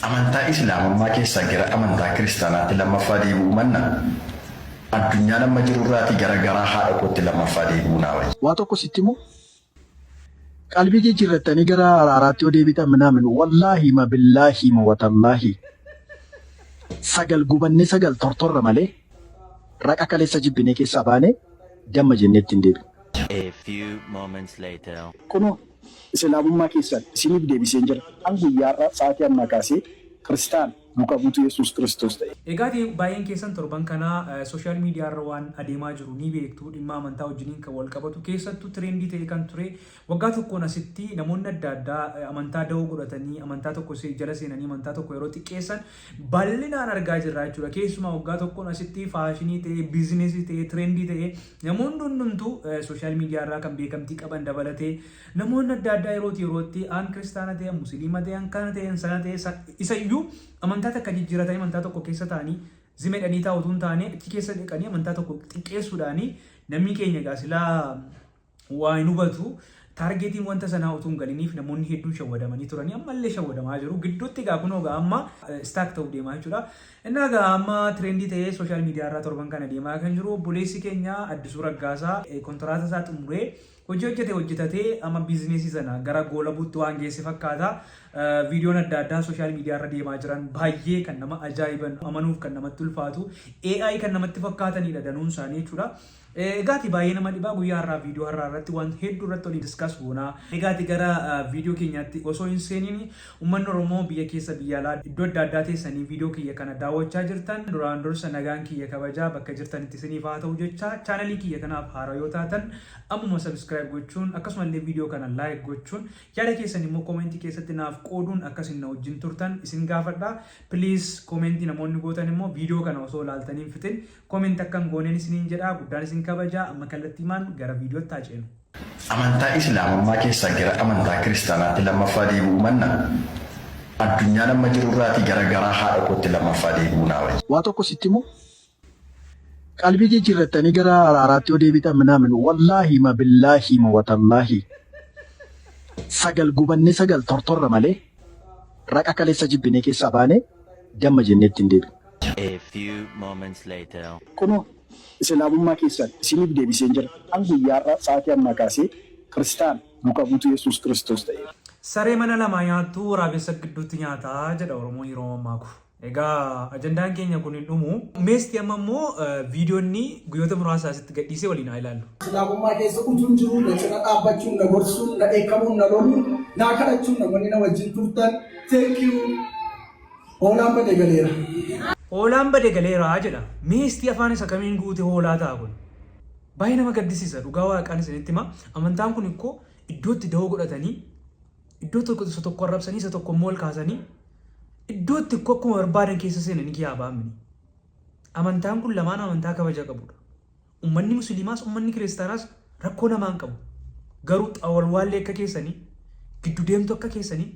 Amantaa Islaamummaa keessaa gara amantaa Kiristaanaatti lammaffaa deebi'uu manna addunyaan amma jiru irraatii gara garaa haadha kootti lammaffaa deebi'uu naa wayya. Waa tokko sitti himu qalbii jijjiirrattanii gara araaraatti yoo deebitan minaamin wallaahi ma billaahi ma watallaahi sagal gubannee sagal tortorra malee raqa kaleessa jibbinee keessaa baanee damma jennee ittiin deebinu. A few moments later. Kunoo Islaamummaa keessan isiniif deebiseen jira. An guyyaa har'aa sa'aatii ammaa kaasee Kiristaana, duuka buutuu Yesuus Kiristoos ta'eera. Egaati baay'een keessan torban kana social media irra waan adeemaa jiru ni beektu dhimma amantaa wajjiniin kan wal qabatu keessattuu trendii ta'ee kan ture waggaa tokkoon asitti namoonni adda addaa amantaa dahoo godhatanii amantaa tokko jala seenanii amantaa tokko yeroo xiqqeessan bal'inaan argaa jirra jechuudha. Keessumaa waggaa tokkoon asitti faashinii ta'ee, biizinesii ta'ee, tireendii ta'ee namoonni hundumtuu sooshaal miidiyaa irraa kan beekamtii qaban dabalatee namoonni adda addaa yerootii yerootti aan kiristaana ta'e, musliima ta'e, an kana ta'e, an sana ta'e isa iyyuu amantaa takka jijjiiratanii amantaa tokko keessa ta'anii zimedhanii taa'u utuu hin taane achi keessa dhiqanii amantaa tokko xiqqeessuudhaanii namni keenya egaa silaa waa hin hubatu. Taargeetiin wanta sanaa utuu hin galiniif namoonni hedduun shawwadamanii turanii ammallee shawwadamaa jiru. Gidduutti egaa kunoo egaa amma istaak ta'uuf deemaa jechuudha. Innaa egaa amma tireendii ta'ee sooshaal miidiyaa irraa torban kana deemaa kan jiru obboleessi keenya Addisuu Raggaasaa kontiraata isaa xumuree hojii hojjete hojjetatee amma biizineesii sana gara goolabuutti waan geesse fakkaata. Viidiyoon adda addaa sooshaal miidiyaa irra deemaa jiran baay'ee kan nama ajaa'iban amanuuf kan namatti ulfaatu AI kan namatti fakkaatanidha danuun isaanii jechuudha. Egaati baay'ee nama dhibaa guyyaa har'aa viidiyoo har'aa irratti waan hedduu irratti waliin discuss goona. Egaati gara viidiyoo keenyaatti osoo hin seeniin uummanni Oromoo biyya keessa biyya alaa iddoo adda addaa teessanii viidiyoo kiyya kana daawwachaa jirtan duraan dursa nagaan kiyya kabajaa bakka jirtanitti isiniif haa ta'u jecha chaanalii kiyya kanaaf haaraa yoo taatan ammuma subscribe gochuun akkasumallee viidiyoo kana like gochuun yaada keessan immoo koomentii keessatti naaf qooduun akkasin na wajjin turtan isin gaafadha. Please koomentii namoonni gootan immoo viidiyoo kana osoo ilaaltanii hin fixin Comment akka hin gooneen isiniin jedha guddaan isin kabaja amma kallattiimaan gara viidiyootti haa ceenu. Amantaa Islaamummaa keessaa gara amantaa Kiristaanaatti lammaffaa deebi'uu manna addunyaan amma jiru irraatii gara garaa haadha kootti lammaffaa deebi'uu naa wayya. Waa tokko sitti himu qalbii jijjiirrattanii gara araaraatti yoo deebitan minaamin wallaahi ma billaahi ma watallaahi sagal gubannee sagal tortorra malee raqa kaleessa jibbinee keessaa baanee damma jennee ittiin deebinu. A few moments later. Kunoo, Islaamummaa keessan isiniif deebiseen jira. An guyyaa har'aa sa'aatii ammaa kaasee Kiristaana, duuka buutuu Yesuus Kiristoos ta'eera. Saree mana lamaa nyaattu waraabessa gidduutti nyaata jedha Oromoon yeroo mammaaku. Egaa ajandaan keenya kun hin dhumu. Meesti amma immoo viidiyoo inni guyyoota muraasa asitti gadhiise waliin haa ilaallu. Islaamummaa keessa utuun jiruu na cina dhaabbachuun, na gorsuun, na dheekkamuun, na loluun, naa kadhachuun namoonni na wajjin turtan thank you. Hoolaan bade galeera. Hoolaan bade galeera jedha. Meestii afaan isa kamiin guute hoolaa ta'a kun? Baay'ee nama gaddisiisa dhugaa waaqaan isinitti hima. Amantaan kun ikkoo iddoo itti dahoo godhatanii iddoo tokko isa tokko arrabsanii isa tokko immoo ol kaasanii iddoo itti ikkoo akkuma barbaadan keessa seenanii kiyaa ba'amni. Amantaan kun lamaan amantaa kabaja qabudha. Ummanni musliimaas ummanni kiristaanaas rakkoo namaa hin qabu. Garuu xawalwaallee akka keessanii giddu deemtu akka keessanii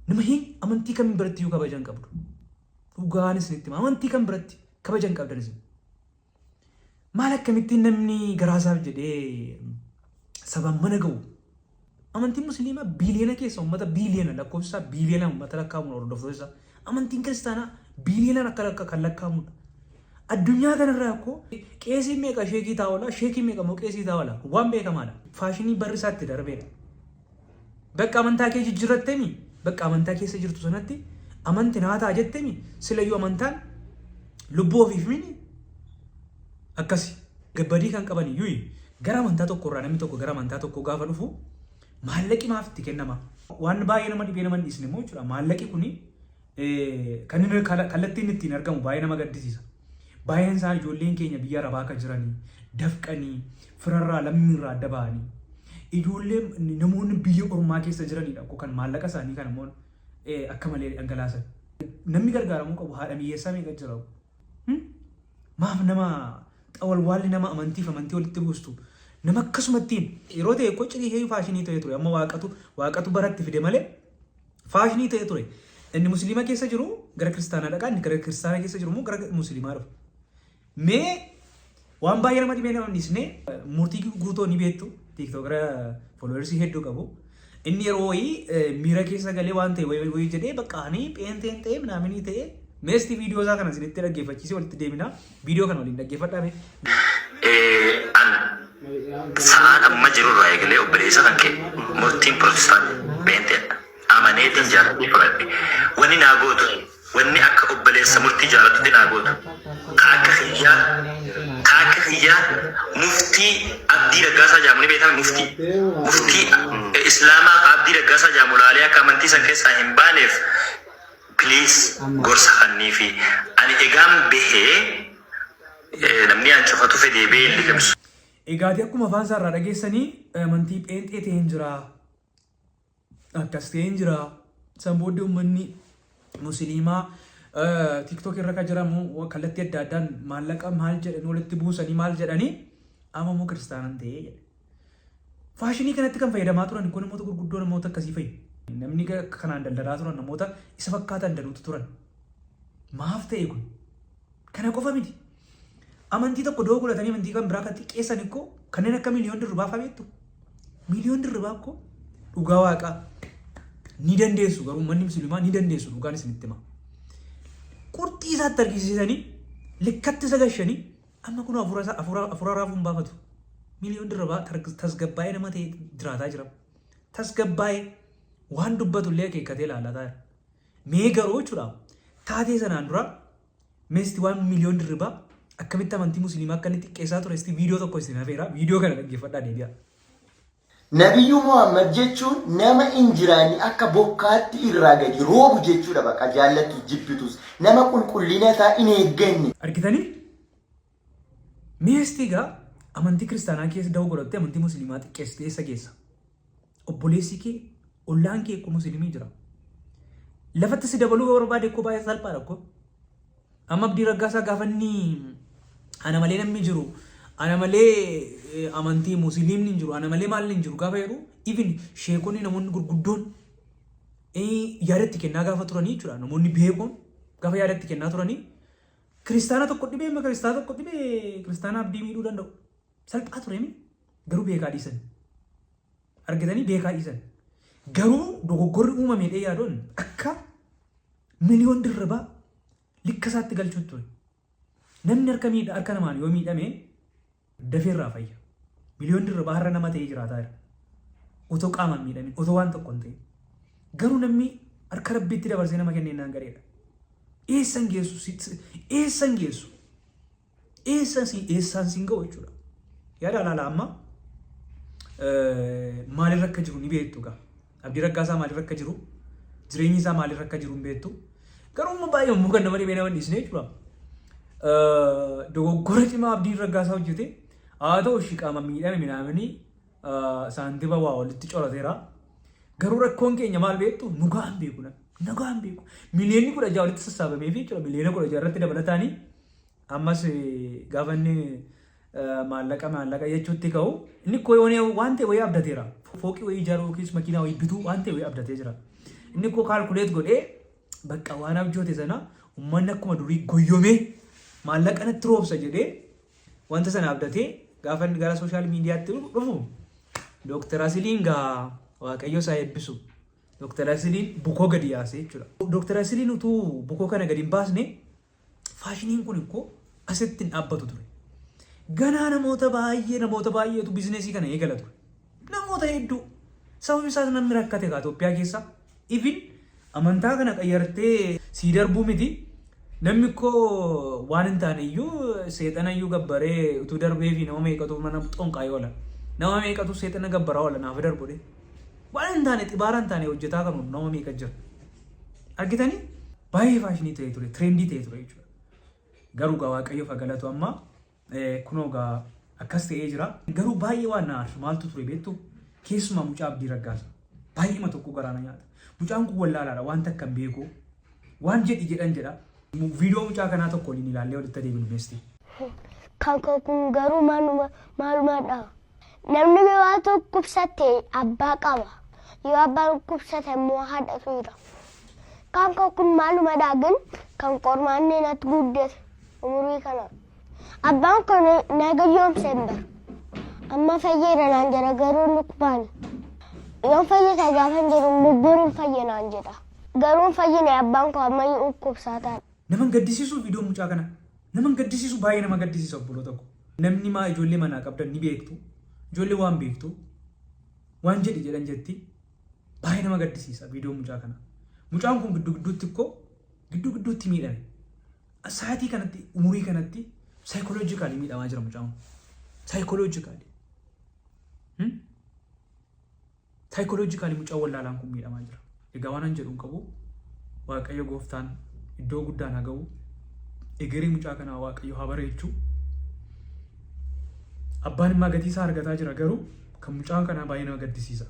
nama hin amantii kam biratti iyyuu kabaja hin qabdu. Dhugaan isinitti hima amantii kam biratti kabaja hin qabdan isin. Maal akkamittiin namni garaasaaf jedhee sabaan mana ga'u Amantiin Musliimaa biiliyoona keessa uummata biiliyoona lakkoofsi isaa biiliyoona uummata lakkaa'amuun hordoftoota isaa. Amantiin Kiristaanaa biiliyoonaan akka lakka kan lakkaa'amudha. Addunyaa kanarraa akkoo qeesiin meeqa sheekii ta'a oola, sheekiin meeqa immoo qeesii ta'a oola. Waan beekamaadha. Faashinii barri isaa itti darbeedha. Bakka amantaa kee jijjiirrattemi, bakka amantaa keessa jirtu sanatti amanti naa ta'a jettemi, silayyuu amantaan lubbuu ofiif mini akkasi. Badii kan qaban iyyuu gara amantaa tokko irraa namni tokko gara amantaa tokkoo gaafa dhufu maallaqi maaf itti kennama? Waan baay'ee nama dhibee nama hin dhiisne immoo jechuudha. Maallaqi kuni kan inni kallattiin ittiin argamu baay'ee nama gaddisiisa. Baay'een isaa ijoolleen keenya biyya Arabaa akka jiranii dafqanii firarraa lammiirraa adda ba'anii ijoollee namoonni biyya ormaa keessa jiranidha kan maallaqa isaanii kan immoo akka malee dhangalaasan. Namni gargaaramuu qabu haadha hiyyeessaa meeqa jira? Maaf nama xawalwaalli nama amantiif amantii walitti buustu nama akkasumattiin yeroo ta'e koo cirii heeyu faashinii ta'e ture amma waaqatu waaqatu baratti fide malee faashinii ta'e ture inni musliima keessa jiru gara kiristaanaa dhaqa inni gara kiristaanaa keessa jiru immoo gara musliimaa dhufa mee waan baay'ee nama dhibee nama dhiisne murtii guutoo ni beektu tiiktookira fooloowersii hedduu qabu Inni yeroo wayii miira keessa galee waan ta'e wayii wayii jedhee bakka ani pheenteen ta'e minaaminii ta'e meesti viidiyoo isaa kana isinitti dhaggeeffachiisee walitti deebina. Viidiyoo kana waliin dhaggeeffadhaa mee. An sa'aan amma jirurraa eegalee obboleessa kan kee murtiin Protestant pheenteedha. Amaneetiin jaalatee fudhadhe. Wanni naa gootu, wanni akka obboleessa murtii jaalatutti naa gootu, ka akka kiyyaa, ka akka kiyyaa muftii Abdii Raggaasaa jaamu ni beekame muftii. Muftii Islaamaa ka Abdii Raggaasaa jaamu laalee akka amantii san keessaa hin baaneef please gorsa kanniifi. Ani egaan behee namni an cufa tufe deebi'ee hin liqimsu. Egaati akkuma afaan isaa irraa dhageessanii amantii pheenxee ta'een jira. Akkas ta'een jira. San booddee uummanni musliimaa TikTok irra kan jiramu kallattii adda addaan maallaqa maal jedhanii walitti buusanii maal jedhanii amma immoo kiristaanan ta'ee jedhe. Faashinii kanatti kan fayyadamaa turan kun namoota gurguddoo namoota akkasii fa'i. Namni kanaan daldalaa turan namoota isa fakkaatan danuutu turan. Maaf ta'e kun? Kana qofa miti. Amantii tokko doo godhatanii amantii kan biraa kan xiqqeessan ikkoo kanneen akka Miliyoon Dirribaa fa'aa beektu. Miliyoon Dirribaa ikkoo dhugaa waaqaa ni dandeessu garuu uummanni musliimaa ni dandeessu dhugaan isinitti hima. Qurxii isaatti argisiisanii likkatti isa gashanii amma kun hafuura isaa hafuura hafuura raafuu hin baafatu. Miliyoon Dirribaa tasgabbaa'ee nama ta'e jiraataa jira. Tasgabbaa'ee waan dubbatu illee akeekkatee ilaalataa jira. Mee garuu jechuudha taatee sanaan dura meesti waan Miliyoon Dirribaa akkamitti amantii musliimaa akka inni xiqqeessaa ture isti viidiyoo tokko isin hafeera viidiyoo kana dhaggeeffadhaa deebi'a. Nabiyyuu Muhammad jechuun nama injiraanni akka bokkaatti irraa gadi roobu jechuudha baqa jaallattus jibbitus nama qulqullina isaa in eegganne. Argitanii? Meesti egaa amantii kiristaanaa keessa da'oo godhattee amantii musliimaa xiqqeessitee eessa geessa? Obboleessi kee ollaan kee akkuma musliimii jira. Lafatti si dabaluu yoo barbaade akkoo baay'ee salphaadha akkoo. Amma Abdii Raggaasaa gaafa inni ana malee namni jiru ana malee amantii musliimni hin jiru ana malee maalli hin jiru gaafa jedhu even sheekonni namoonni gurguddoon yaadatti kennaa gaafa turanii jechuudha namoonni beekoon gaafa yaadatti kennaa turanii kiristaana tokko dhibee amma kiristaana tokko dhibee kiristaana abdii miidhuu danda'u. Salphaa tureemi garuu beekaa dhiisan. Argitanii beekaa dhiisan. Garuu dogoggorri uumame jedhee yaaduun akka Miliyoon Dirribaa likka isaatti galchuutti ture. Namni harka miidha harka namaan yoo miidhame dafee irraa fayya. Miliyoon Dirribaa har'a nama ta'ee jiraataa jira. Otoo qaamaan miidhamin otoo waan tokko hin ta'in. Garuu namni harka rabbiitti dabarsee nama kenneen gadheedha. Eessan geessu eessan geessu Eessan si eessaan siin ga'u jechuudha. Yaada alaala amma maalirra akka jiru ni beektu gaa. Abdii Raggaasaa maalirra akka jiru jireenyi isaa maalirra akka jiru hin beektu. Garuu immoo baay'ee immoo kan nama dhibee nama hin dhiisne jechuudha. Dogoggora cimaa Abdiin Raggaasaa hojjete haa ta'u ishii qaama miidhame minaamini saantiba waa walitti corateera. Garuu rakkoon keenya maal beektu nu gahaan beeku namni. Nu gahaan beeku. Miliyoonni 16 walitti sassaabamee fi jechuudha miliyoona 16 irratti dabalataanii Ammas gaafa inni maallaqa maallaqa jechuutti ka'u inni koo yoonee waan ta'e wayii abdateera. Fooqii wayii ijaaruu yookiis makiinaa wayii bituu waan ta'e wayii abdatee jira. Inni koo kaalkuleet godhee bakka waan abjoote sana uummanni akkuma durii goyyomee maallaqa natti roobsa jedhee wanta sana abdatee gaafa inni gara sooshaal miidiyaatti dhufu Dooktar Asiliin gaa Waaqayyo isaa eebbisu. Dooktar Asiliin bukoo gadi yaase jechuudha. Dooktar Asiliin utuu bukoo kana gadi hin baasne Faashiniin kun ikkoo asitti hin dhaabbatu ture. Ganaa namoota baay'ee namoota baay'eetu bizinesii kana eegala ture. Namoota hedduu. Sababni isaas namni rakkate egaa Itoophiyaa keessa. Even amantaa kana qayyartee sii darbuu miti. Namni ikkoo waan hin taane iyyuu seexana iyyuu gabbaree utuu darbee fi nama meeqatu mana xonqaayee oola. Nama meeqatu seexana gabbaraa oola naaf darbu dhe. Waan hin taane xibaara hin taane hojjetaa kan nama meeqa jira. Argitanii? Baay'ee faashinii ta'ee ture, tireendii ta'ee ture jechuudha. Garuu gaa Waaqayyoof haa galatu amma kunoo gaa akkas ta'ee jira. Garuu baay'ee waan na aarsu maaltu ture beektu? Keessumaa mucaa Abdii Raggaasa. Baay'eema tokko garaa na nyaata. Mucaan kun wallaalaadha waan takka hin beeku. Waan jedhi jedhan jedha. Viidiyoo mucaa kanaa tokko waliin ilaallee walitti adeemnu meesti. Kan koo kun garuu maaluma maalumadha. Namni yoo waa dhukkubsate abbaa qaba. Yoo abbaan dhukkubsate immoo haadhatu jira. Kan koo kun maalumadha gin kan qormaanni natti guddate umurii kana. Abbaan koo na gayyoomse hin bara. Amma fayyeera naan jedha garuu inni kubaani. Yoon fayyisa gaafan jedhu immoo boru hin fayyinaan jedha. Garuu hin fayyine, abbaan koo ammayyuu dhukkubsataadha. Nama hin gaddisiisu viidiyoon mucaa kana. Nama hin gaddisiisu, baay'ee nama gaddisiisa, obboloota koo. Namni maa ijoollee manaa qabdan ni beektu. Ijoollee waan beektu. Waan jedhi jedhan jetti. Baay'ee nama gaddisiisa viidiyoon mucaa kana. Mucaan kun gidduu gidduutti ikkoo gidduu gidduutti miidhame. Sa'aatii kanatti, umurii kanatti psychologically miidhamaa jira mucaan kun. Psychologically. Psychologically mucaan wallaalaan kun miidhamaa jira. Egaa waan an jedhu hin qabu. Waaqayyo gooftaan iddoo guddaan haa ga'u. Egeree mucaa kanaa Waaqayyo haa bareechu. Abbaan immoo gatii isaa argataa jira, garuu kan mucaan kanaa baay'ee nama gaddisiisa.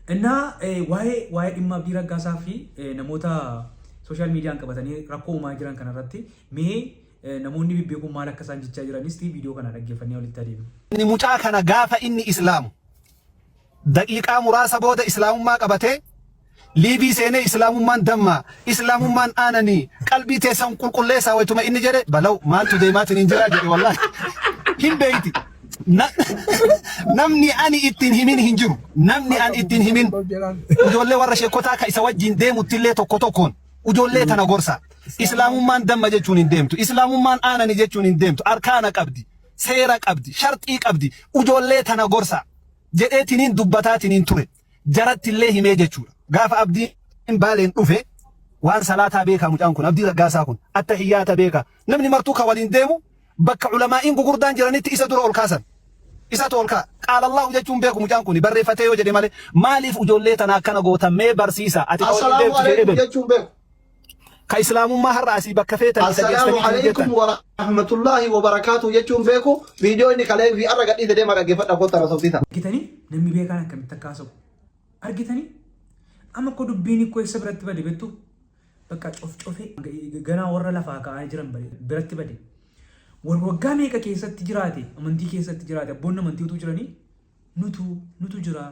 Innaa waa'ee dhimma Abdii Raggaasaa fi namoota social mediaan qabatanii rakkoo uumaa jiran kanarratti mee namoonni bebbeekuun maal akka isaan jechaa jiranis viidiyoo kana dhaggeeffannee walitti adeemna. Inni mucaa kana gaafa inni islaamu daqiiqaa muraasa booda islaamummaa qabatee liibii seenee, islaamummaan damma, islaamummaan aananii, qalbii teessan qulqulleessaa waytuma inni jedhe, balaw maaltu deemaatiin hin jiraa jedhe. Wallaahi hin beeyti. Namni ani ittiin himin hin jiru. Namni ani ittiin himin, ijoollee warra sheekotaa ka isa wajjin deemuttillee tokko tokkoon ijoollee tana gorsa. Islaamummaan damma jechuun hin deemtu. Islaamummaan aanani jechuun hin deemtu. Arkaana qabdi. Seera qabdi. Sharxii qabdi. Ijoollee tana gorsa. Jedheetiniin dubbataatiniin ture. Jarattillee himee jechuudha. Gaafa Abdiin Baaleen dhufe waan salaataa beekaa, mucaan kun, Abdii Raggaasaa kun attahiyyaata beekaa. Namni martuu ka waliin deemu bakka ulamaa'iin gugurdaan jiranitti isa dura ol kaasan. Isatu ol kaa. Qaala Allahu jechuun beeku mucaan kun barreeffatee yoo jedhe malee, maaliif ijoollee tana akkana gootan, mee barsiisa ati ka waliin Assalaamu deemtu jedhee alaikum beeku. jechuun beeku. Ka islaamummaa har'a asii bakka feetan isa Assalaamu geessanii alaikum jettan. wa rahmatullahi wa barakaatu jechuun beeku. Viidiyoo inni kalee fi arra gadhiise deema dhaggeeffadha, kottaa na sobsiisa. Argitanii, namni beekaan akkamitti akka haasa'u? Argitanii? Amma akkoo dubbiin ikkoo eessa biratti bade beektu? Bakka cofcofee ganaa warra lafaa ka'aa jiran biratti bade. Warra waggaa meeqa keessatti jiraate, amantii keessatti jiraate, abboonni amantii utuu jiranii nutu jira,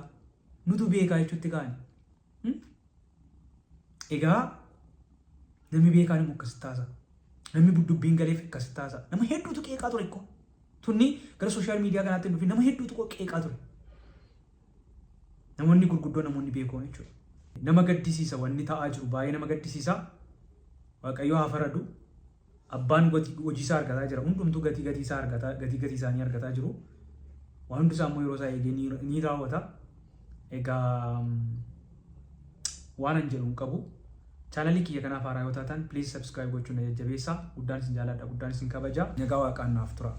nutu beekaa jechuutti ka'ani. Egaa namni beekaan immoo akkasitti haasa'a. Namni dubbiin galeef akkasitti haasa'a. Nama hedduutu qeeqaa ture ikkoo. Tunni gara social media kanaatti hin dhufin nama hedduutu qeeqaa ture. Namoonni gurguddoo, namoonni beekoon jechuudha. Nama gaddisiisa, wanni ta'aa jiru baay'ee nama gaddisiisa. Waaqayyo haa faradu. Abbaan hojii isaa argataa jira. Hundumtuu gatii gatii isaa argataa, gatii gatii isaanii argataa jiru. Waan hundi isaa immoo yeroo isaa eegee ni raawwata. Egaa waan an jedhu hin qabu. Chaanalii kiyya kanaaf haaraa yoo taatan, please subscribe gochuun na jajjabeessa. Guddaan isin jaaladha, guddaan isin kabaja. Nagaa Waaqaan naaf tura.